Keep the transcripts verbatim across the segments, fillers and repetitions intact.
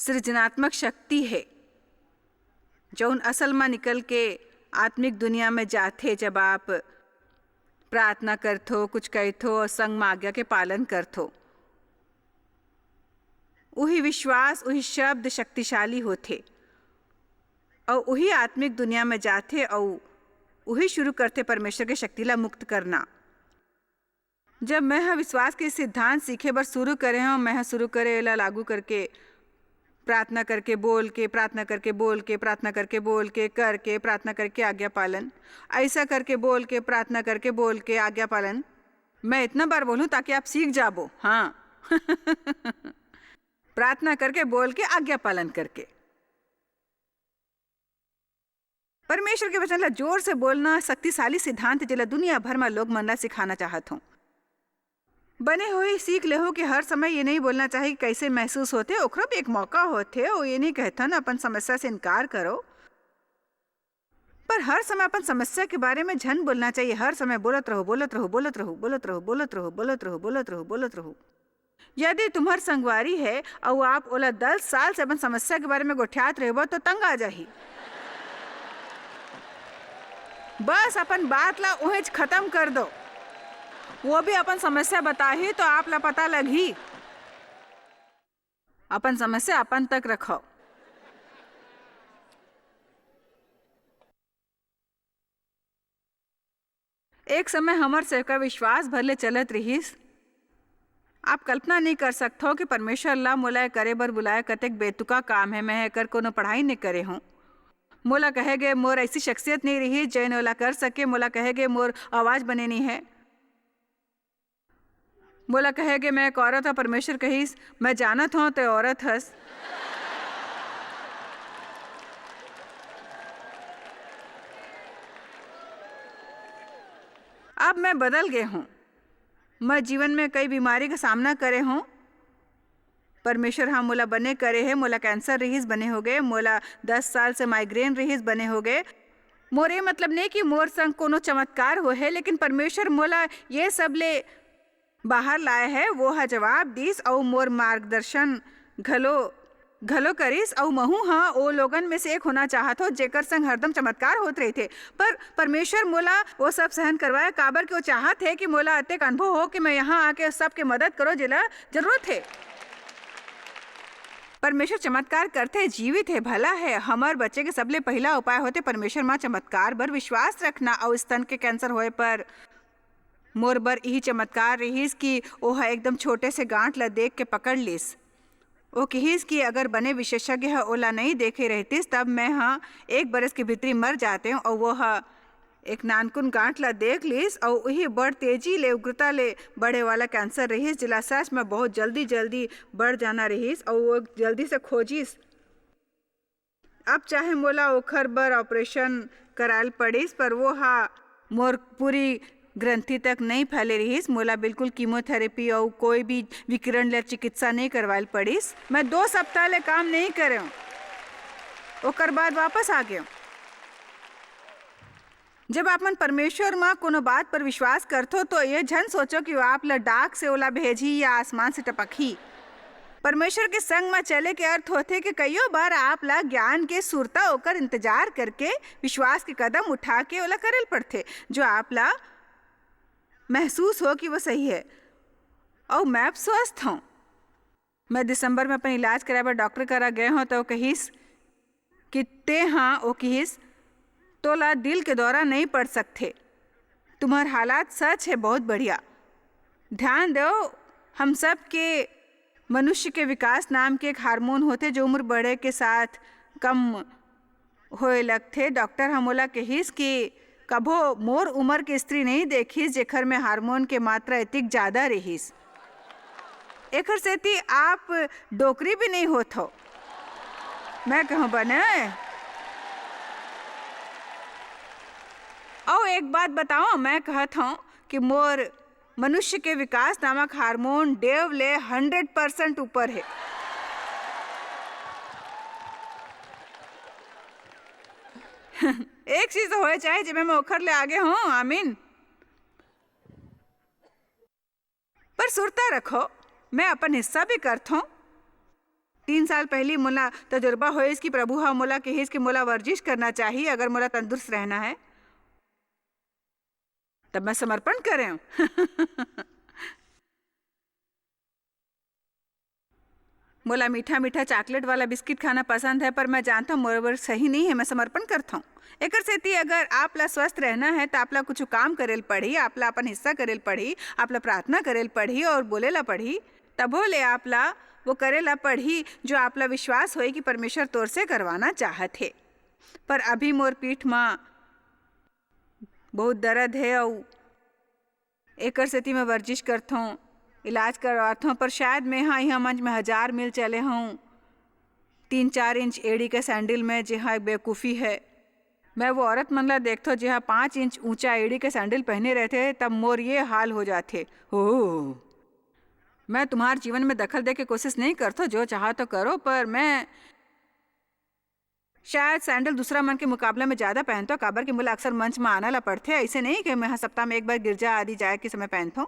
सृजनात्मक शक्ति हे, जौन असल म निकल के आत्मिक दुनिया में जाथे। जब आप प्रार्थना करथो, कुछ कहिथो और संग म आज्ञा के पालन करथो, उही विश्वास, उही शब्द शक्तिशाली होथे, अउ उही आत्मिक दुनिया में जाथे, अउ उही शुरू करथे परमेश्वर के शक्ति ला मुक्त करना। जब मैं ह विश्वास के सिद्धांत सीखे बर शुरू करे हूँ, मैं ह शुरू करे एला लागू करके प्रार्थना करके, बोल के, प्रार्थना करके, बोल के, प्रार्थना करके, बोल के, करके, प्रार्थना करके, आज्ञा पालन, ऐसा करके, बोल के, प्रार्थना करके, बोल के, आज्ञा पालन। मैं इतना बार बोलूं ताकि आप सीख जाबो। हाँ। प्रार्थना करके, बोल के, आज्ञा पालन करके। परमेश्वर के वचन ला जोर से बोलना शक्तिशाली सिद्धांत, जेला दुनिया भर म लोग मन ला सिखाना चाहत हों। बने होही सीख लेहू कि हर समय ये नहीं बोलना चाही कि कैसे महसूस होथे, ओकरो भी एक मौका होथे। वो ये नहीं कहथन अपन समस्या से इनकार करो, पर हर समय अपन समस्या के बारे में झन बोलना चाहिए। हर समय बोलत रहो, बोलत रहो, बोलत रहो, बोलत रहो, बोलत रहो, बोलत रहो, बोलत रहो, बोलत रहो। यदि तुम्हर संगवारी है अउ आप ओला दस साल से अपन समस्या के बारे में गोठियात रहबो, तो तंग आ जाही। बस अपन बात ला उहेंच खत्म कर दो। वो भी अपन समस्या बताही, तो आप ला पता लगही। अपन समस्या अपन तक रखो। एक समय हमर सेवका विश्वास भर ले चलत रिहिस। आप कल्पना नहीं कर सकथो कि परमेश्वर ला मोला ए करे बर बुलाए, कतेक बेतुका काम है। मैं एकर कोनो पढ़ाई नहीं करे हूँ। मोला कहे गए, मोर ऐसी शख्सियत नहीं रही जैन ओला कर सके। मोला कहे गए, मोर आवाज बने नहीं है। मोला कहे गए, मैं एक औरत हूँ। परमेश्वर कहिस, मैं जानत हूँ, ते औरत हस। अब मैं बदल गए हूँ। मैं जीवन में कई बीमारी का सामना करे हूँ। परमेश्वर ह मोला बने करे हे। मोला कैंसर रिहिस, बने हो गए। मोला दस साल से माइग्रेन रिहिस, बने हो गए। मोर ये मतलब नहीं कि मोर संग कोनो चमत्कार होहे, लेकिन परमेश्वर मोला ये सब ले बाहर लाए हे, वो ह जवाब दिस अउ मोर मार्गदर्शन घलो, घलो करिस। अउ महू ह ओ लोगन में से एक होना चाहत हो, जेकर संग हरदम चमत्कार होत रहिथे। पर परमेश्वर मोला वो सब सहन करवाए, काबर कि वो चाहत हे कि मोला अतेक अनुभव हो कि मैं यहाँ आके सबके मदद करो, जेला जरूरत हे। परमेश्वर चमत्कार करथे, जीवित हे, भला हे। हमर बचे के सबले पहिला उपाय होथे परमेश्वर म चमत्कार बर विश्वास रखना। अउ स्तन के कैंसर होए पर मोर बर इही चमत्कार रिहिस कि ओह एकदम छोटे से गांठ ल देख के पकड़ लिस। ओ किहिस कि अगर बने विशेषज्ञ ह ओला नइ देखे रहितिस, तब मैं ह एक बरस के भीतरी मर जातेंव। अउ वो ह एक नानकुन गांठ ला देख लिस, अउ उही बड़ तेजी ले, उग्रता ले बढ़े वाला कैंसर रिहिस, जेला सच में बहुत जल्दी, जल्दी बढ़ जाना रिहिस, अउ वो जल्दी से खोजिस। अब चाहे मोला ओखर बर ऑपरेशन करायल पड़िस, पर वो हा मोर पूरी ग्रंथि तक नइ फैले रिहिस। मोला बिल्कुल कीमोथेरेपी अउ कोई भी विकिरण ले चिकित्सा नइ करवायल पड़िस। मैं दो सप्ताह ले काम नइ करेंव, ओकर बाद वापस आ गेंव। जब आप मन परमेश्वर म कोनो बात पर विश्वास करथो, तो ये झन सोचो कि वो आप ल डाक से ओला भेजही या आसमान से टपकही। परमेश्वर के संग म चले के अर्थ होथे कि कइयो बार आप ला ज्ञान के सुरता ओकर इंतजार करके विश्वास के कदम उठा के ओला करे ल पड़थे, जो आप ला महसूस हो कि वो सही है। अउ मैं अब स्वस्थ हूँ। मैं दिसंबर में अपन इलाज कराए बर डॉक्टर करा गए हूँ, तो वो कहिस कि ते हाँ, वो कहिस, "तोला दिल के दौरा नहीं पड़ सकथे। तुम्हार हालात सच है बहुत बढ़िया।" ध्यान दो, हम सब के मनुष्य के विकास नाम के एक हार्मोन होथे, जो उम्र बढ़े के साथ कम होए लगथे। डॉक्टर ह मोला कहिस कि कभो मोर उम्र के स्त्री नहीं देखिस, जेखर में हार्मोन के मात्रा इतिक ज्यादा रिहिस। एखर सेती आप डोकरी भी नहीं होत हो। मैं कहूँ, "बने?" अउ एक बात बताओ, मैं कहत हूँ कि मोर मनुष्य के विकास नामक हार्मोन डेव ले हंड्रेड परसेंट ऊपर है। एक चीज होए चाहे, जेमे मैं ओखर ले आगे हूँ, आमीन। पर सुरता रखो, मैं अपन हिस्सा भी करथों। तीन साल पहिली मोला तजुर्बा होइस कि प्रभु ह मोला किहिस कि मोला वर्जिश करना चाही, अगर मोला तंदुरुस्त रहना हे। तब मैं समर्पण करेंव। मोला मीठा-मीठा चॉकलेट वाला बिस्किट खाना पसंद हे, पर मैं जानथंव, मोर बर सही नइ हे, मैं समर्पण करथंव। एकर सेती अगर आप ला स्वस्थ रहना हे, त आप ला कुछु काम करे ल पड़ही, आप ला अपन हिस्सा करे ल पड़ही, आप ला प्रार्थना करे ल पड़ही अउ बोले ला पड़ही। तभो ले आप ला वो करे ला पड़ही, जो आप ला विश्वास होही कि परमेश्वर तोर से करवाना चाहत हे। पर अभी मोर पीठ म बहुत दर्द हे अउ एकर सेती मैं वर्जिश करथंव, इलाज करवाथंव, पर शायद मेंहा इहाँ मंच में हजार मील चले हंव, तीन चार इंच एड़ी के सैंडल में, जेहा एक बेवकूफ़ी हे। मैं वो औरत मन ला देखथंव, जेहा पाँच इंच ऊंचा एड़ी के सैंडल पहने रहिथे, तब मोर ये हाल हो जाथे। ओह! मैं तुम्हार जीवन में दखल दे के कोशिश नइ करथंव, जो चाहव तो करो, पर मैं शायद सैंडल दूसरा मन के मुकाबला में ज्यादा पहनथंव, काबर कि मोला अक्सर मंच में आना ला पड़थे। अइसे नइ कि मेंहा सप्ताह में एक बार गिरजा आदि जाए के समय पहनथंव।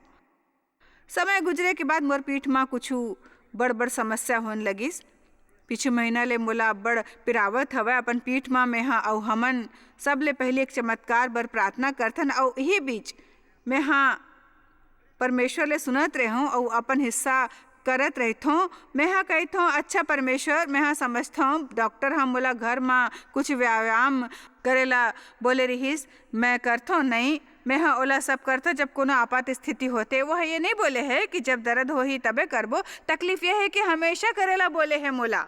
समय गुजरे के बाद मोर पीठ म कुछु बड़-बड़ समस्या होन लगिस। पीछू महीना ले मोला अब्बड़ पिरावत हवय अपन पीठ म। मेंहा अउ हमन सबले पहिली एक चमत्कार बर प्रार्थना करथन, अउ इही बीच मेंहा परमेश्वर ले सुनत रेहंव अउ अपन हिस्सा करत रहिथंव। मेंहा कहिथंव, "अच्छा परमेश्वर, मेंहा समझथंव, डॉक्टर ह मोला घर म कुछ व्यायाम करे ला बोले रिहिस, मैं करथंव नइ।" मेंहा ओला सब करथंव, जब कोनो आपात स्थिति होथे। वो ह ये नइ बोले हे कि जब दर्द होही तबे करबो, तकलीफ ये हे कि हमेशा करे ला बोले हे मोला।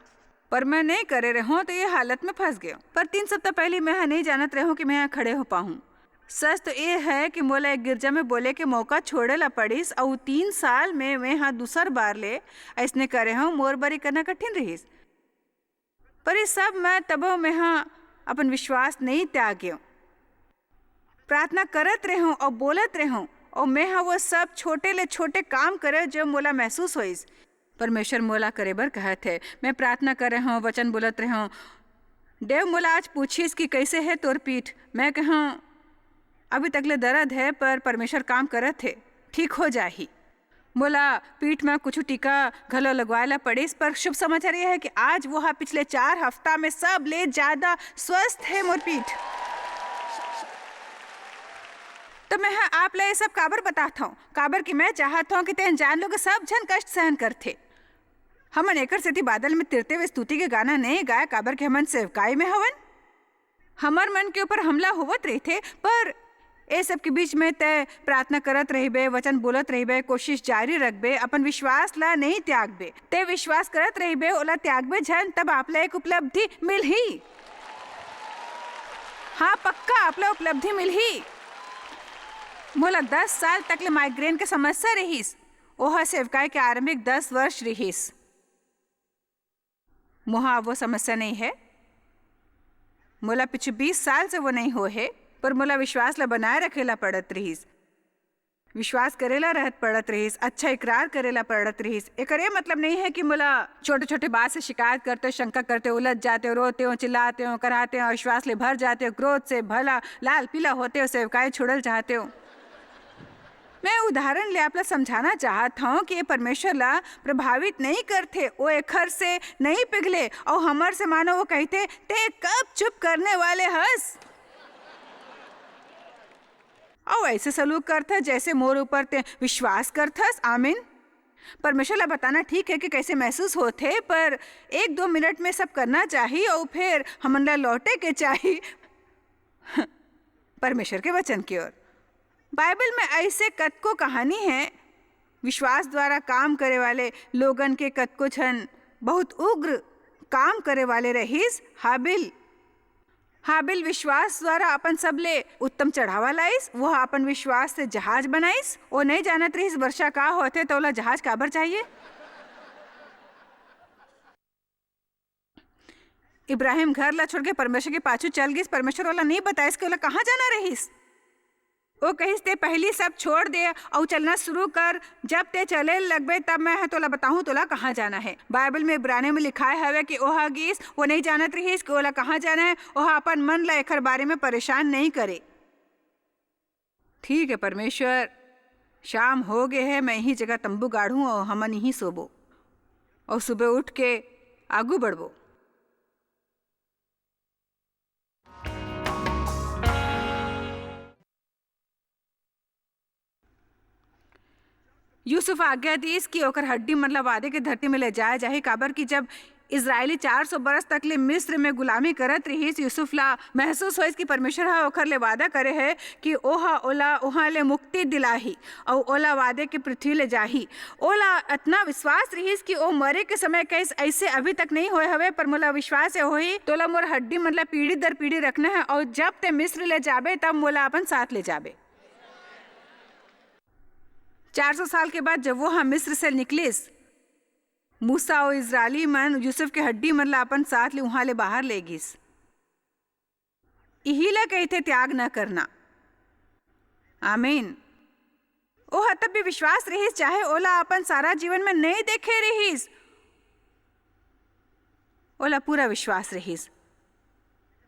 पर मैं नइ करे रेहंव, त ये हालत में फंस गेंव। पर तीन सप्ताह पहिली मेंहा नइ जानत रेहंव कि मेंहा खड़े हो पाहूं। सच तो ये हे कि मोला एक गिरजा में बोले के मौका छोड़े ला पड़िस, अउ तीन साल में मेंहा दूसर बार ले अइसने करे हंव, मोर बर ये करना कठिन रिहिस। पर ये सब में तभो मेंहा अपन विश्वास नइ त्यागेंव। प्रार्थना करत रेहंव अउ बोलत रेहंव, अउ मेंहा वो सब छोटे ले छोटे काम करेंव, जो मोला महसूस होइस, परमेश्वर मोला करे बर कहत हे। मैं प्रार्थना करे हंव, वचन बोलत रेहंव। देव मोला आज पूछिस कि कइसे हे तोर पीठ। मैं कहेंव, अभी तक ले दर्द हे, पर परमेश्वर काम करत हे, ठीक हो जाही। मोला पीठ म कुछु टीका घलो लगवाए ला पड़िस, पर शुभ समाचार ये हे कि आज वो ह पिछले चार हफ्ता में सबले ज्यादा स्वस्थ हे मोर पीठ। तो मेंहा आप ला ये सब काबर बताथंव? काबर कि मैं चाहत हंव कि तेन जान लो कि सब झन कष्ट सहन करथे। हमन एकर सेती बादल में तिरते हुए स्तुति के गाना नइ गाए, काबर कि हमन सेवकाई में हवन। हमर मन के ऊपर हमला होवत रहिथे, पर ए सब के बीच में तैं प्रार्थना करत रहिबे, वचन बोलत रहिबे, कोशिश जारी रखबे, अपन विश्वास ला नइ त्यागबे। तैं विश्वास करत रहिबे, ओला त्यागबे झन, तब आप ला एक उपलब्धि मिलही। हाँ, पक्का आप ला उपलब्धि मिलही। मोला दस साल तक ले माइग्रेन के समस्या रिहिस। ओह सेवकाई के आरंभिक दस वर्ष रिहिस। मोहा अब वो समस्या नइ हे। मोला पिछू बीस साल से वो नइ होए हे, पर मोला विश्वास ला बनाए रखे ला पड़त रिहिस। विश्वास करे ला रहत पड़त रिहिस, अच्छा इकरार करे ला पड़त रिहिस। एकर ये मतलब नइ हे कि मोला छोटे-छोटे बात से शिकायत करते, शंका करते, उलझ जाते, रोते हो, चिल्लाते हो, कराते हो, अविश्वास ले भर जाते हो, क्रोध से भला लाल पीला होते हो, सेवकाई छोड़ल चाहते हो। मैं उदाहरण ले आप ला समझाना चाहत हंव कि ये परमेश्वर ला प्रभावित नइ करथे, वो एखर से नइ पिघले, अउ हमर से मानो वो कहिथे, "तैं कब चुप करने वाले हस?" अउ अइसे सलूक करथे, जइसे मोर ऊपर तैं विश्वास करथस। आमीन। परमेश्वर ला बताना ठीक हे कि कइसे महसूस होथे, पर एक दो मिनट में सब करना चाही, अउ फेर हमन ला लौटे के चाही परमेश्वर के वचन की ओर। बाइबल में अइसे कतको कहानी हे, विश्वास द्वारा काम करे वाले लोगन के। कतको झन बहुत उग्र काम करे वाले रहिस। हाबिल, हाबिल विश्वास द्वारा अपन सबले उत्तम चढ़ावा लाइस। वो अपन विश्वास से जहाज बनाइस। वो नइ जानत रहिस वर्षा का होथे, त ओला जहाज काबर चाहिए। इब्राहिम घर ला छोड़ के परमेश्वर के पाछू चल गिस। परमेश्वर ओला नइ बताइस कि ओला कहाँ जाना रहिस। वो कहिस, "तैं पहिली सब छोड़ दे अउ चलना शुरू कर। जब तैं चले लगबे, तब मैं ह तोला बताहूँ, तोला कहाँ जाना हे।" बाइबल में इब्रानियों में लिखाए हवे कि ओह गिस, वो नइ जानत रहिस कि ओला कहाँ जाना हे। ओह अपन मन ला एखर बारे में परेशान नइ करे। "ठीक हे परमेश्वर, शाम हो गे हे, मैं इही जगह तंबू गाढ़ूं अउ हमन इही सोबो।" अउ सुबह उठ के आगू बढ़बो। यूसुफ आज्ञा दीस कि ओकर हड्डी मन ला वादे के धरती में ले जाया जाही, काबर कि जब इजरायली चार सौ बरस तक ले मिस्र में गुलामी करत रिहिस, यूसुफ ला महसूस होइस कि परमेश्वर ह ओकर ले वादा करे हे कि ओह ओला उहाँ ले मुक्ति दिलाही अउ ओला वादे के पृथ्वी ले जाही। ओला अतना विश्वास रिहिस कि ओ मरे के समय कहिस, "अइसे अभी तक नइ होए हवे, पर मोला विश्वास हे होही, तोला मोर हड्डी मन ला पीढ़ी दर पीढ़ी रखना हे, अउ जब ते मिस्र ले जाबे, तब मोला अपन साथ ले जाबे।" चार सौ साल के बाद जब वो ह मिस्र से निकलिस, मूसा अउ इजरायली मन यूसुफ के हड्डी मन ला अपन साथ ले उहाँ ले बाहर ले गिस। इही ला कहिथे त्याग न करना। आमीन। ओह तब भी विश्वास रिहिस, चाहे ओला अपन सारा जीवन में नइ देखे रिहिस। ओला पूरा विश्वास रिहिस।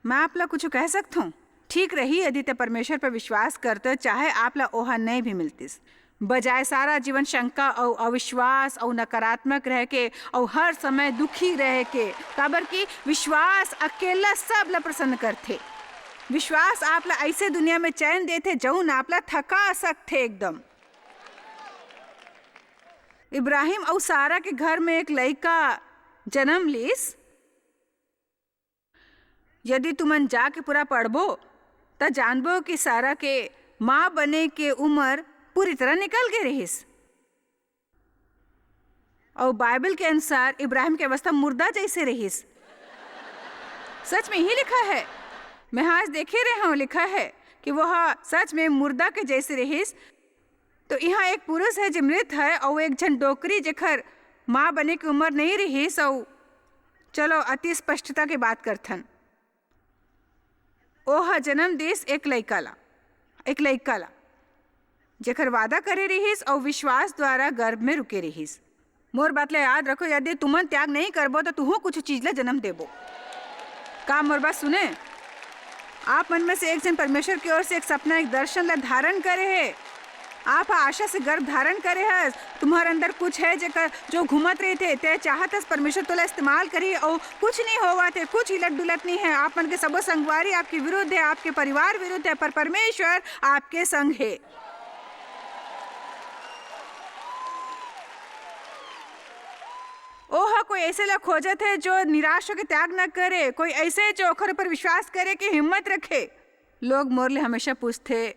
मैं आप ला कुछ कह सकथों? ठीक रही, यदि ते परमेश्वर पर विश्वास करते, चाहे आप ला ओह नइ भी मिलतिस। बजाय सारा जीवन शंका अउ अविश्वास अउ नकारात्मक रह के अउ हर समय दुखी रह के, काबर कि विश्वास अकेला सब ला प्रसन्न करथे। विश्वास आप ला अइसे दुनिया में चैन देथे, जउन आप ला थका सकथे एकदम। इब्राहिम अउ सारा के घर में एक लइका जन्म लीस। यदि तुमन जाके पूरा पढ़बो, त जानबो कि सारा के माँ बने के उमर पूरी तरह निकल गे रिहिस। अउ बाइबल के अनुसार इब्राहिम के अवस्था मुर्दा जइसे रिहिस। सच में ही लिखा है। मैं आज देखे रहे हूँ, लिखा है कि वह सच में मुर्दा के जइसे रिहिस। तो इहाँ एक पुरुष हे जे मृत हे, अउ एक झन डोकरी जेकर माँ बने के उमर नइ रिहिस, अउ चलो अति स्पष्टता के बात करथन। ओह जन्म दीस एक लइका ला, एक लइका ला, जेकर वादा करे रिहिस अउ विश्वास द्वारा गर्भ में रुके रिहिस। मोर बात ला याद रखो, यदि तुमन त्याग नइ करबो, त तुहूँ कुछ चीज ला जन्म देबो। का मोर बात सुने? आप मन में से एक झन परमेश्वर की ओर से एक सपना, एक दर्शन ला धारण करे हे। आप ह आशा से गर्भ धारण करे हस। तुम्हार अंदर कुछ हे जेकर, जो घूमत रहिथे। ते चाहत हस परमेश्वर तोला इस्तेमाल करही, अउ कुछ नइ होवत हे, कुछ हिलत डुलत नइ हे। आप मन के सबो संगवारी आपके विरुद्ध हे, आपके परिवार विरुद्ध हे, पर परमेश्वर आपके संग हे। ओह कोई अइसे ला खोजत हे जो निराश होके त्याग न करे, कोई अइसे जो ओखर ऊपर विश्वास करे के हिम्मत रखे। लोग मोर ले हमेशा पूछथे,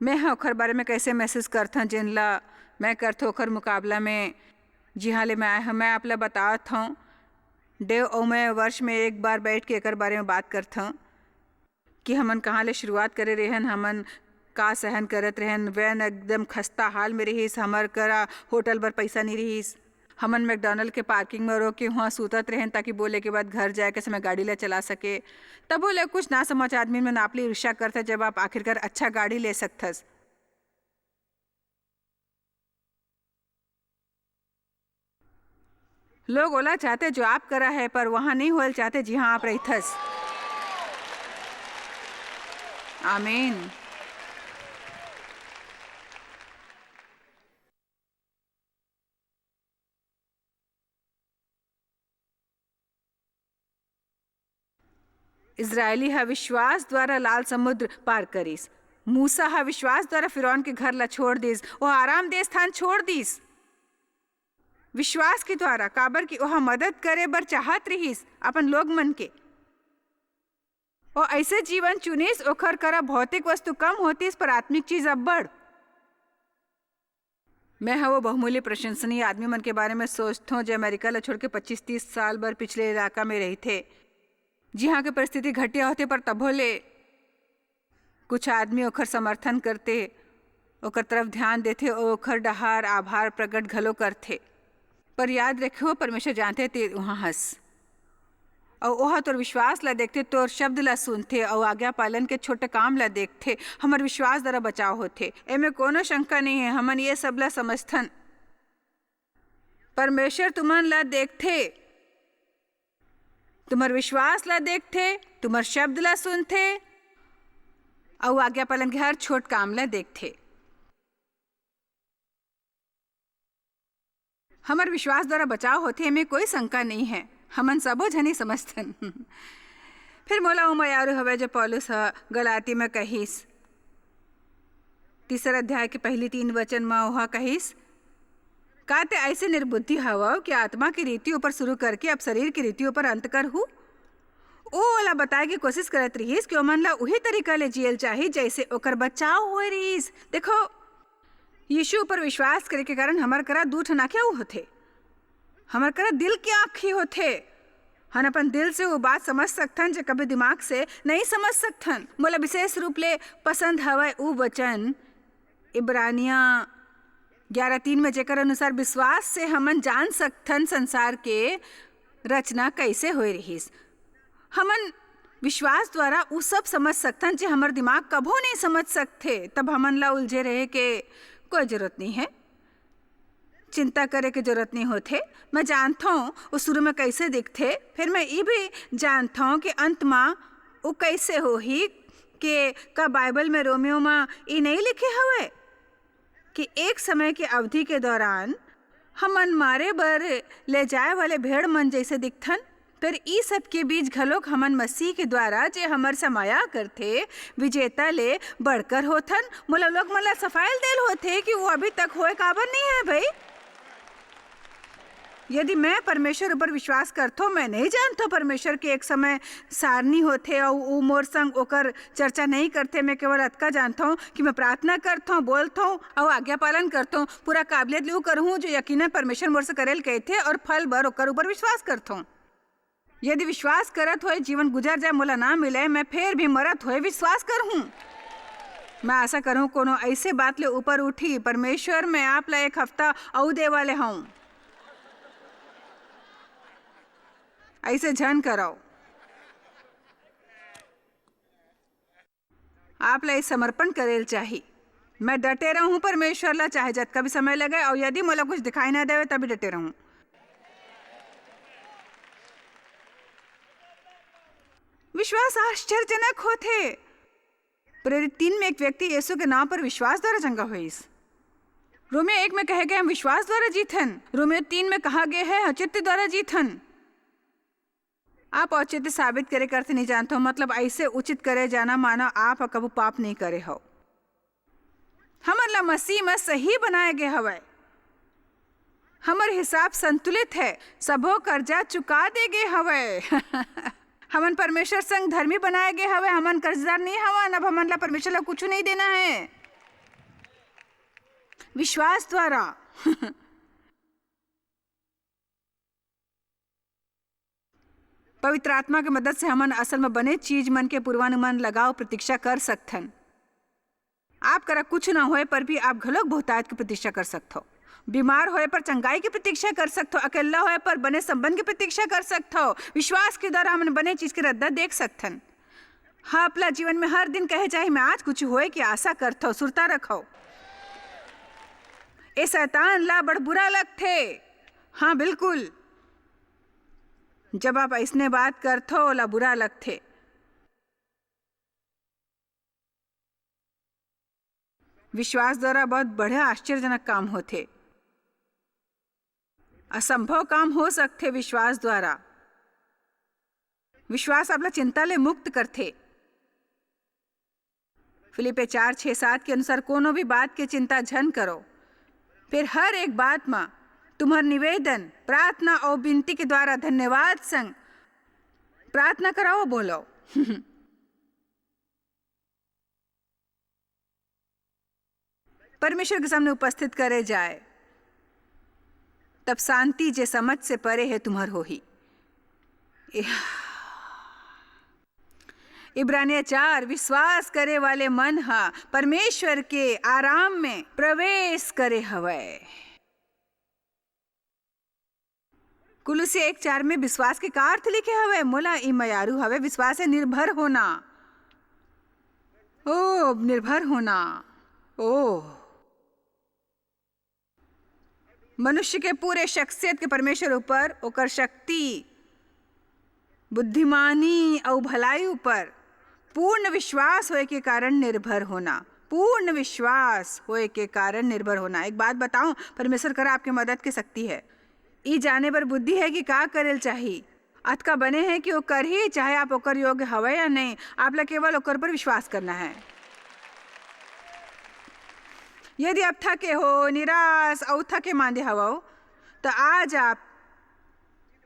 मैं ह ओखर बारे में कइसे महसूस करथंव, जेन ला मैं करथंव ओखर मुकाबला में, जिहाँ ले मैं आए हंव। मैं आप ला बतावत हंव, डेव अउ मैं वर्ष में एक बार बैठ के एकर बारे में बात करथंव कि हमन कहाँ ले शुरुआत करे रेहेन, हमन का सहन करत रेहेन। वैन एकदम खस्ता हाल में रिहिस, हमर करा होटल बर पइसा नइ रिहिस। हमन मैकडॉनल्ड के पार्किंग में रोक के उहाँ सूतत रेहेन, ताकि बोले के बाद घर जाए के समय गाड़ी ला चला सके। तभो ले कुछ नासमझ आदमी मन आप ले ईर्ष्या करथे, जब आप आखिरकार अच्छा गाड़ी ले सकथस। लोग ओला चाहथे जो आप करा हे, पर वहाँ नइ होए ल चाहथे जिहाँ आप रहिथस। आमीन। इजरायली ह विश्वास द्वारा लाल समुद्र पार करिस। मूसा ह विश्वास द्वारा फिरौन के घर ला छोड़ दिस। वो आराम देह स्थान छोड़ दिस। विश्वास के द्वारा, काबर कि ओह मदद करे बर चाहत रिहिस अपन लोग मन के। वो अइसे जीवन चुनिस, ओखर करा भौतिक वस्तु कम होतिस, पर आत्मिक चीज अब्बड़। मैं ह वो बहुमूल्य प्रशंसनीय आदमी मन के बारे में सोचथों, जे अमेरिका ला छोड़ के पच्चीस तीस साल बर पिछले इलाका में रहिथे, जिहाँ के परिस्थिति घटिया होथे, पर तभो ले कुछ आदमी ओखर समर्थन करथे, ओकर तरफ ध्यान देथे, अउ ओखर डहार आभार प्रकट घलो करथे। पर याद रखिहो, परमेश्वर जानथे ते उहाँ हस। अउ ओह तोर विश्वास ला देखथे, तोर शब्द ला सुनथे, अउ आज्ञा पालन के छोटे काम ला देखथे। हमर विश्वास द्वारा बचाव होथे, एमे कोनो शंका नइ हे। हमन ये सब ला समझथन। परमेश्वर तुमन ला देखथे, तुम्हर विश्वास ला देखथे, तुम्हर शब्द ला सुनथे, अउ आज्ञा पालन के हर छोट काम ला देखथे। हमर विश्वास द्वारा बचाव होथे, एमे कोई शंका नहीं है। हमन सबो झनी समझथन। फिर मोला वो मयारू हवय, जो पौलुस ह गलाती में कहिस, तीसरा अध्याय के पहली तीन वचन म ओहा कहिस, "का ते ऐसे निर्बुद्धि हवव कि आत्मा की रीति ऊपर शुरू करके अब शरीर की रीति ऊपर अंत करहू?" ओ ओला बताए के कोशिश करत रिहिस कि ओमन ला उही तरीका ले जियल चाही, जैसे ओकर बचाव होए रिहिस। देखो, यीशु ऊपर विश्वास करे के कारण हमर करा दू ठन आँखी अउ होथे। हमर करा दिल के आँखी होथे। हम अपन दिल से वो बात समझ सकथन, जे कभी दिमाग से नहीं समझ सकथन। मोला विशेष रूप ले पसंद हवय उ वचन, इब्रानिया ग्यारह तीन में, जेकर अनुसार विश्वास से हमन जान सकथन संसार के रचना कैसे होए रिहिस। हमन विश्वास द्वारा उ सब समझ सकथन, जे हमर दिमाग कभो नहीं समझ सकथे। तब हमन ला उलझे रहे के कोई जरूरत नहीं है, चिंता करे के जरूरत नहीं होथे। मैं जानथों वो शुरू में कैसे दिखथे, फिर मैं ये भी जानथों कि अंत मा वो कैसे होही। के का बाइबल में, रोमियो मा ये नहीं लिखे हवय कि एक समय के अवधि के दौरान हमन मारे बर ले जाए वाले भेड़ मन जैसे दिखथन? फिर ई सब के बीच घलोक हमन मसीह के द्वारा, जे हमर समया करथे, विजेता ले बढ़कर होथन। मोला लोग मन ला सफाई देल होथे कि वो अभी तक होए काबर नहीं है भाई। यदि मैं परमेश्वर ऊपर विश्वास करथों, मैं नहीं जानथों परमेश्वर के एक समय सारणी होथे अउ उ मोर संग ओकर चर्चा नहीं करथे। मैं केवल अतका जानथों कि मैं प्रार्थना करथों, बोलथों अउ आज्ञा पालन करथों। पूरा काबिलियत ले उ करहूँ, जो यकीनन परमेश्वर मोर से करेल कहिथे, और फल बर ओकर ऊपर विश्वास करथों। यदि विश्वास करत होए जीवन गुजर जाए, मोला ना मिले, मैं फेर भी मरत होए विश्वास करहूँ। मैं आशा करहूँ कोनो ऐसे बात ले ऊपर उठी। परमेश्वर, मैं आप ला एक हफ्ता अउ दे वाले हूँ। ऐसे झन करव। आप ला ये समर्पण करेल चाही। मैं डटे रहूं परमेश्वर ला, चाहे जतका भी समय लगे, और यदि मोला कुछ दिखाई ना देवे, तभी डटे रहूं। विश्वास आश्चर्यजनक होथे। प्रेरित तीन में एक व्यक्ति यीशु के नाम पर विश्वास द्वारा चंगा होइस। रोमियो एक में कहे गए, "हम विश्वास द्वारा जीथन।" रोमियो तीन में कहा गया है, "औचित्य द्वारा जीथन।" आप औचित्य साबित करे के अर्थ नहीं जानथो, मतलब ऐसे उचित करे जाना, मानो आप कभू पाप नहीं करे हो। हमन ला मसीह में सही बनाए गे हवय। हमर हिसाब संतुलित है, सबो कर्जा चुका दे गे हवय। हमन परमेश्वर संग धर्मी बनाए गे हवय, हमन कर्जदार नहीं हवन, अब हमन ला परमेश्वर ला कुछ नहीं देना है। विश्वास द्वारा पवित्र आत्मा के मदद से हमन असल में बने चीज मन के पूर्वानुमान लगाओ, प्रतीक्षा कर सकथन। आप करा कुछ ना होए पर भी आप घलोक बहुतायत के प्रतीक्षा कर सकथो। बीमार होए पर चंगाई के प्रतीक्षा कर सकथो, अकेला होए पर बने संबंध के प्रतीक्षा कर सकथो। विश्वास के द्वारा हमन बने चीज के रद्दा देख सकथन। हाँ, अपना जीवन में हर दिन कहे जाए, "मैं आज कुछ होए की आशा करथो।" सुरता रखो। ए शैतान ला बड़ बुरा लगथे। हाँ, बिल्कुल। जब आप ऐसने बात करथो, ओला बुरा लगथे। विश्वास द्वारा बहुत बड़े आश्चर्यजनक काम होथे। असंभव काम हो सकथे विश्वास द्वारा। विश्वास आपला चिंता ले मुक्त करथे। फिलिप्पी चार, छह, सात के अनुसार कोनो भी बात के चिंता झन करो, फिर हर एक बात म तुम्हर निवेदन, प्रार्थना अउ बिनती के द्वारा धन्यवाद संग प्रार्थना कराओ, बोलो। परमेश्वर के सामने उपस्थित करे जाए, तब शांति जे समझ से परे हे तुम्हर होही। इब्रानिया चार, विश्वास करे वाले मन ह परमेश्वर के आराम में प्रवेश करे हवय। कुलुसिया एक चार में विश्वास के का अर्थ लिखे हवय? मोला ई मयारू हवय, विश्वास है निर्भर होना। ओ, निर्भर होना। ओ, मनुष्य के पूरे शख्सियत के परमेश्वर ऊपर ओकर शक्ति, बुद्धिमानी अउ भलाई ऊपर पूर्ण विश्वास होए के कारण निर्भर होना। पूर्ण विश्वास होए के कारण निर्भर होना। एक बात बताऊं, परमेश्वर करा आपके मदद के शक्ति है। ई जाने बर बुद्धि हे कि का करेल चाही। अतका बने हे कि वो करही, चाहे आप ओकर योग्य हवय या नहीं, आप ला केवल ओकर पर विश्वास करना हे। यदि आप थके हो, निराश अउ थके मांदे हवव, त आज आप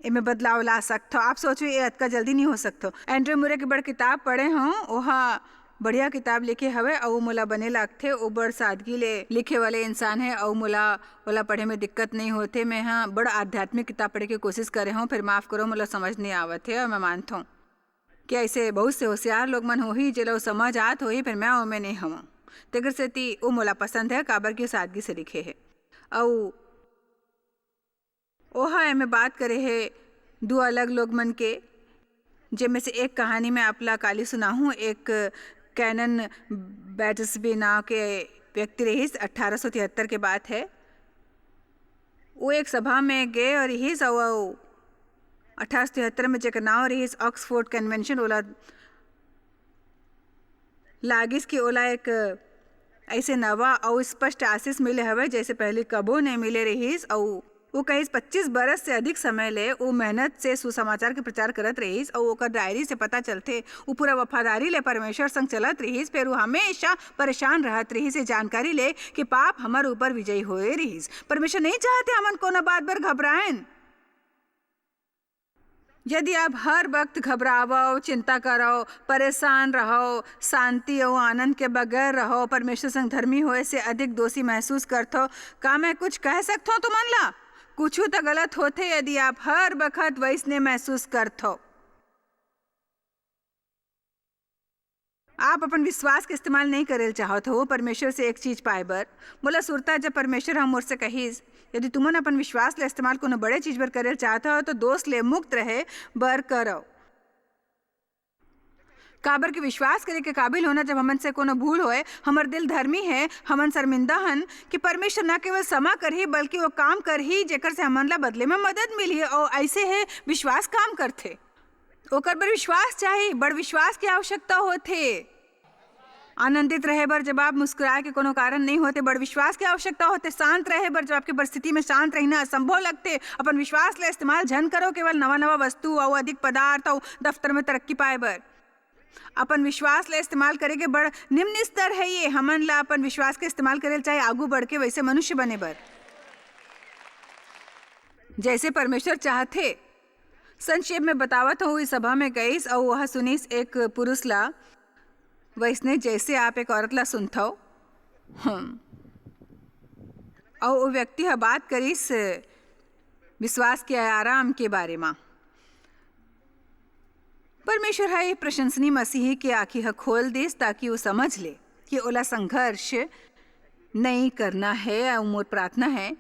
एमे बदलाव ला सकथव। आप सोचो, ये अतका जल्दी नहीं हो सकथो। एंड्रयू मुरे के बड़ किताब पढ़े हूँ, ओहा बढ़िया किताब लिखे हवे अउ मोला बने लागथे। वो बड़ सादगी ले लिखे वाले इंसान हे अउ मोला ओला पढ़े में दिक्कत नहीं होथे। मैं हा बड़ आध्यात्मिक किताब पढ़े के कोशिश करे हूँ, फिर माफ करो, मोला समझ नहीं आवत हे अउ मैं मानथों कि ऐसे बहुत से होशियार लोग मन होही, जेला वो समझ आत होही, फिर मैं ओमे नहीं हवं। तेकर सेती वो मोला पसंद हे, काबर कि वो सादगी से लिखे हे। अउ ओहा एमे बात करे हे दू अलग लोग मन के, जेमे से एक कहानी मैं आप ला काली सुनाहूँ। एक कैनन बैटर्सबी नाव के व्यक्ति रहिस, अठारह सौ तिहत्तर के बात हे। वो एक सभा में गे अउ रिहिस, अउ, अउ अठारह सौ तिहत्तर में जेकर नाव रिहिस ऑक्सफोर्ड कन्वेंशन, ओला लागिस कि ओला एक ऐसे नवा अउ स्पष्ट आशीष मिले हवय, जैसे पहले कबो नहीं मिले रहिस। अउ वो कहिस, "पच्चीस बरस से अधिक समय ले वो मेहनत से सुसमाचार के प्रचार करत रहिस, अउ ओकर डायरी से पता चलथे, वो पूरा वफादारी ले परमेश्वर संग चलत रहिस, फेर वो हमेशा परेशान रहत रहिस, ये जानकारी ले कि पाप हमर ऊपर विजयी होए रहिस।" परमेश्वर नहीं चाहते हमन कोनो बात बर घबराएन। यदि आप हर वक्त घबरावव, चिंता करव, परेशान रहव, शांति अउ आनंद के बगैर रहव, परमेश्वर संग धर्मी होए से अधिक दोषी महसूस करथव, का मैं कुछ कह सकथव तुमन ला? कुछु त गलत होथे, यदि आप हर बखत वैसने महसूस करथव। आप अपन विश्वास के इस्तेमाल नहीं करेल चाहत हो परमेश्वर से एक चीज पाए बर। मोला सुरता जब परमेश्वर ह मोर से कहिस, "यदि तुमन अपन विश्वास ला इस्तेमाल कोनो बड़े चीज बर करेल चाहत हो, तो दोष ले मुक्त रहे बर करव।" काबर कि विश्वास करे के काबिल होना, जब हमन से कोनो भूल होए, हमर दिल धर्मी है, हमन शर्मिंदा हन कि परमेश्वर न केवल क्षमा करही, बल्कि वो काम करही, जेकर से हमन ला बदले में मदद मिलही। और ऐसे है विश्वास काम करथे। ओकर बर विश्वास चाही, बड़ विश्वास के आवश्यकता होथे। आनंदित रहे बर जब आप मुस्कुराए के कोनो कारण नहीं होते, बड़ विश्वास के आवश्यकता होथे। शांत रहे बर जब आपके परिस्थिति में शांत रहना असंभव लगथे, अपन विश्वास ला इस्तेमाल झन करो केवल नवा नवा वस्तु अउ अधिक पदार्थ अउ दफ्तर में तरक्की पाए बर। अपन विश्वास ला इस्तेमाल करे के बड़ निम्न स्तर है ये। हमन ला अपन विश्वास के इस्तेमाल करे चाहे आगू बढ़ के वैसे मनुष्य बने बर, जैसे परमेश्वर चाहथे। संक्षेप में बतावत हूँ, इस सभा में गईस अउ वह सुनिस एक पुरुष ला, वैसने जैसे आप एक औरत ला सुनथव। हम्म। अउ वो व्यक्ति ह बात करिस विश्वास के आराम के बारे म। परमेश्वर ह ये प्रशंसनीय मसीही के आँखी ह खोल दिस, ताकि वो समझ ले कि ओला संघर्ष नहीं करना है। अउ मोर प्रार्थना है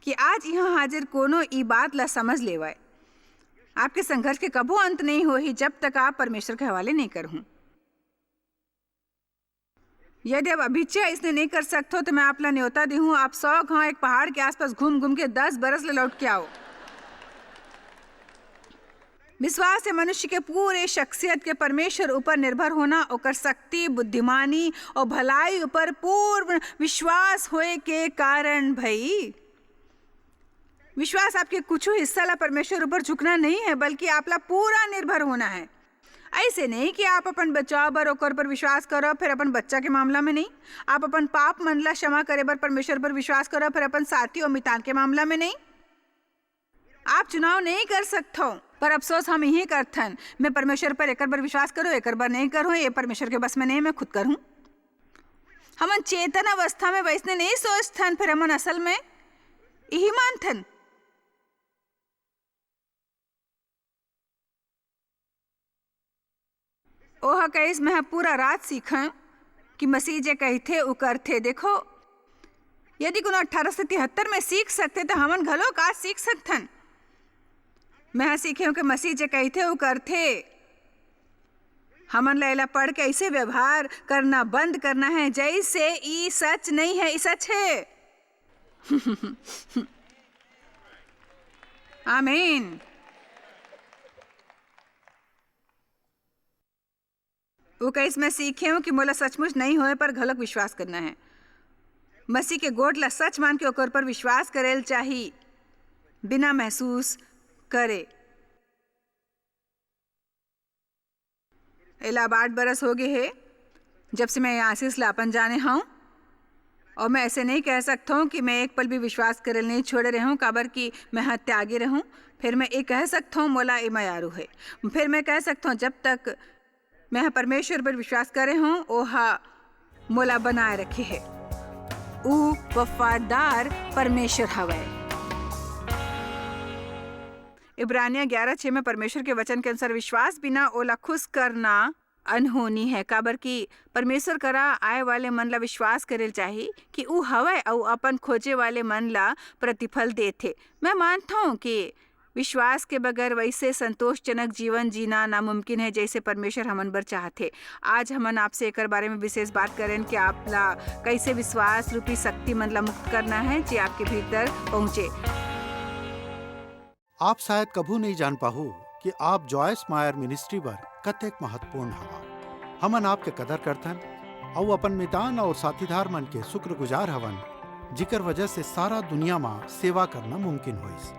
कि आज यहाँ हाजिर कोनो ई बात ला समझ लेवय, आपके संघर्ष के कभू अंत नहीं होही, जब तक आप परमेश्वर के हवाले नहीं करहूँ। यदि आप अभिचे अइसने नहीं कर सकथो, तो मैं आप ला न्योता देहूँ, आप सौ घाव एक पहाड़ के आसपास घूम घूम के दस बरस ले लौट के आओ। विश्वास है मनुष्य के पूरे शख्सियत के परमेश्वर ऊपर निर्भर होना, ओकर शक्ति, बुद्धिमानी और भलाई ऊपर पूर्ण विश्वास होए के कारण भई। विश्वास आपके कुछ हिस्सा ला परमेश्वर ऊपर झुकना नहीं है, बल्कि आप ला पूरा निर्भर होना है। ऐसे नहीं कि आप अपन बचाव बर ओकर पर विश्वास करब, फिर अपन बच्चा के मामला में नहीं। आप अपन पाप मन ला क्षमा करे बर परमेश्वर पर विश्वास करब, फिर अपन साथी और मितान के मामला में नहीं। आप चुनाव नहीं कर सकथो, पर अफसोस हम यही करथन, मैं परमेश्वर पर एकर बर विश्वास करूँ, एकर बर नहीं करूँ, ये परमेश्वर के बस में नहीं, मैं खुद करूँ। हमन चेतन अवस्था में वैसने नहीं सोचथन, फिर हमन असल में यही मानथन। ओह कहिस, "मैं ह पूरा रात सीखं कि मसीह जे कहिथे, उ करथे।" देखो, यदि कोनो अठारह सौ तिहत्तर में सीख सकथे, त हमन घलो का सीख सकथन? मैं ह सीखे हूँ कि मसीह जे कहिथे, उ करथे। हमन ला एला पढ़ के ऐसे व्यवहार करना बंद करना है, जैसे ई सच नहीं है, ई सच है। आमीन। वो कहिस, "मैं सीखे हूँ कि मोला सचमुच नहीं होए पर घलक विश्वास करना है। मसीह के गोठ ला सच मान के ओकर पर विश्वास करेल चाही।" बिना महसूस करे। एला अब आठ बरस हो गे हे, जब से मैं ये आशीष ला अपन जाने हूँ। और मैं ऐसे नहीं कह सकता हूँ कि मैं एक पल भी विश्वास करे नहीं छोड़े रहूँ, काबर कि मैं ह त्यागी रहूँ। फिर मैं ये कह सकता हूँ, मोला ए मयारू है। फिर मैं कह सकता हूँ, जब तक मैं ह परमेश्वर पर विश्वास करे हूँ, ओहा मोला बनाए रखे है। ऊ वफादार परमेश्वर हवय। इब्रानिया ग्यारह छः में परमेश्वर के वचन के अनुसार विश्वास बिना ओला खुश करना अनहोनी है, काबर कि परमेश्वर करा आए वाले मन ला विश्वास करे चाही कि ऊ हवय अऊ अपन खोजे वाले मन ला प्रतिफल देथे। मैं मानथौं कि विश्वास के बगैर वैसे संतोषजनक जीवन जीना नामुमकिन है, जैसे परमेश्वर हमन बर चाहथे। आज हमन आपसे एकर बारे में विशेष बात करेन कि आप ला कैसे विश्वास रूपी शक्ति मन ला मुक्त करना है, जे आपके भीतर पहुँचे। आप शायद कभू नहीं जान पाहू कि आप जॉयस मायर मिनिस्ट्री बर कतेक महत्वपूर्ण हवा। हमन आपके कदर करथन अउ अपन मितान और साथीदार मन के शुक्रगुजार हवन, जिकर वजह से सारा दुनिया मा सेवा करना मुमकिन होइस।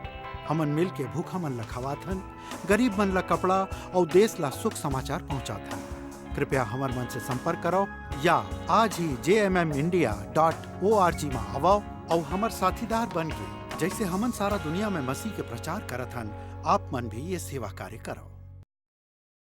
हमन मिल के भूखा मन ला खवाथन, गरीब मन ला कपड़ा अउ देश ला सुख समाचार पहुंचाथन। कृपया हमर मन से संपर्क करो या आज ही J M M India dot O R G मा आवो अउ हमर साथीदार बन के, जैसे हमन सारा दुनिया में मसीह के प्रचार करत हन, आप मन भी ये सेवा कार्य करो।